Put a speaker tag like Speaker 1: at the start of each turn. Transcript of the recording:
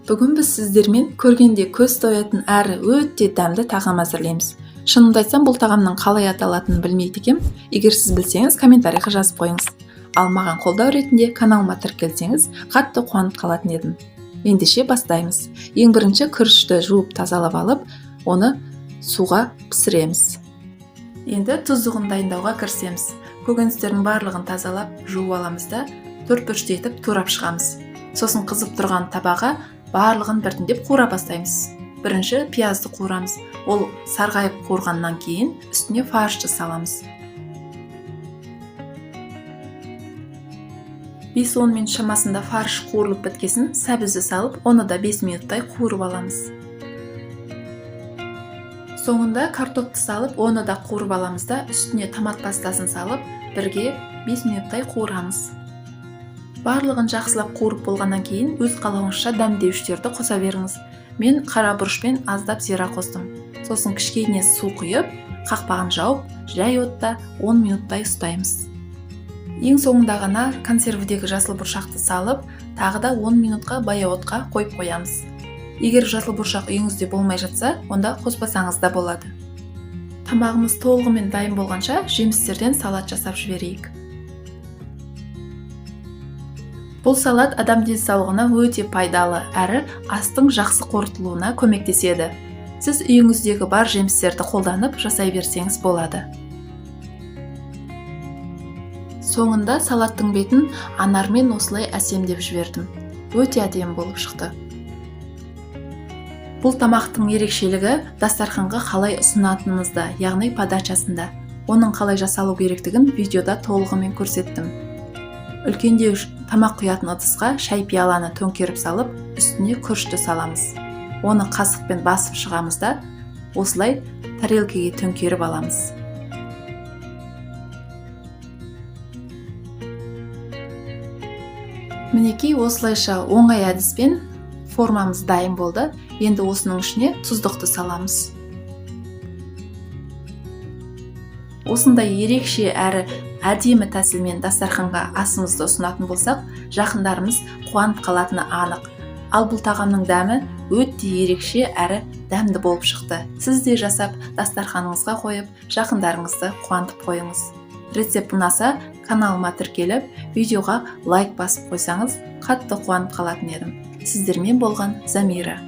Speaker 1: Бүгін біз сіздермен көргенде көз тоятын әрі өте дәмді тағам әзірлейміз. Шынымды айтсам, бұл тағамның қалай аталатынын білмейді екенмін. Егер сіз білсеңіз, комментарийға жазып қойыңыз. Ал маған қолдау ретінде каналыма тіркелсеңіз, қатты қуанып қалатын едім. Ендеше бастаймыз. Ең бірінші күрішті жуып тазалап алып, оны суға пісіреміз. Енді тұздығын дайындауға кірісеміз. Көкөністердің барлығын тазалап, жуып аламыз да, төрт бұрышты етіп турап шығамыз. Сосын қызып тұрған табаға барлығын біртіндеп қуыра бастаймыз. Бірінші пиязды қуырамыз. Ол сарғайып қуырғаннан кейін үстіне фаршты саламыз. 5-10 минут шамасында фарш қуырылып біткесін сәбізді салып, оны да 5 минуттай қуырып аламыз. Соңында картопты салып, оны да қуырып аламыз да, үстіне томат пастасын салып, бірге 5 минуттай қуырамыз. Барлығын жақсылап қуырып болғаннан кейін өз қалауыңызша дәмдеуіштерді қоса беріңіз. Мен қара бұрыш пен аздап зира қостым. Сосын кішкене су құйып, қақпағын жауып, жай отта 10 минуттай ұстаймыз. Ең соңында ғана консервідегі жасыл бұршақты салып, тағы да 10 минутқа баяу отқа қойып қоямыз. Егер жасыл бұршақ үйіңізде болмай жатса, онда қоспасаңыз да болады. Тамағымыз толығымен дайын болғанша жемістерден салат жасап жіберейік. Бұл салат адам денсаулығына өте пайдалы, әрі астың жақсы қорытылуына көмектеседі. Сіз үйіңіздегі бар жемістерді қолданып жасай берсеңіз болады. Соңында салаттың бетін анармен осылай әсемдеп жібердім. Өте әдемі болып шықты. Бұл тамақтың ерекшелігі дастарханға қалай ұсынатынымызда, яғни подачасында. Оның қалай жасалу керектігін видеода толығымен көрсеттім. Үлкендеу тамақ құятын ыдысқа шай пиаланы төңкеріп салып, үстіне күрішті саламыз. Оны қасықпен басып шығамыз да, осылай тарелкеге төңкеріп аламыз. Мінекей, осылайша оңай әдіспен формамыз дайын болды. Енді осының ішіне тұздықты саламыз. Осындай ерекше әрі әдемі тәсілмен дастарханға асымызды ұсынатын болсақ, жақындарымыз қуанып қалатыны анық. Ал бұл тағамның дәмі өте ерекше әрі дәмді болып шықты. Сіз де жасап, дастарханыңызға қойып, жақындарыңызды қуантып қойыңыз. Рецепт ұнаса, каналыма тіркеліп, видеоға лайк басып қойсаңыз, қатты қуанып қалатын едім. Сіздермен болған Замира.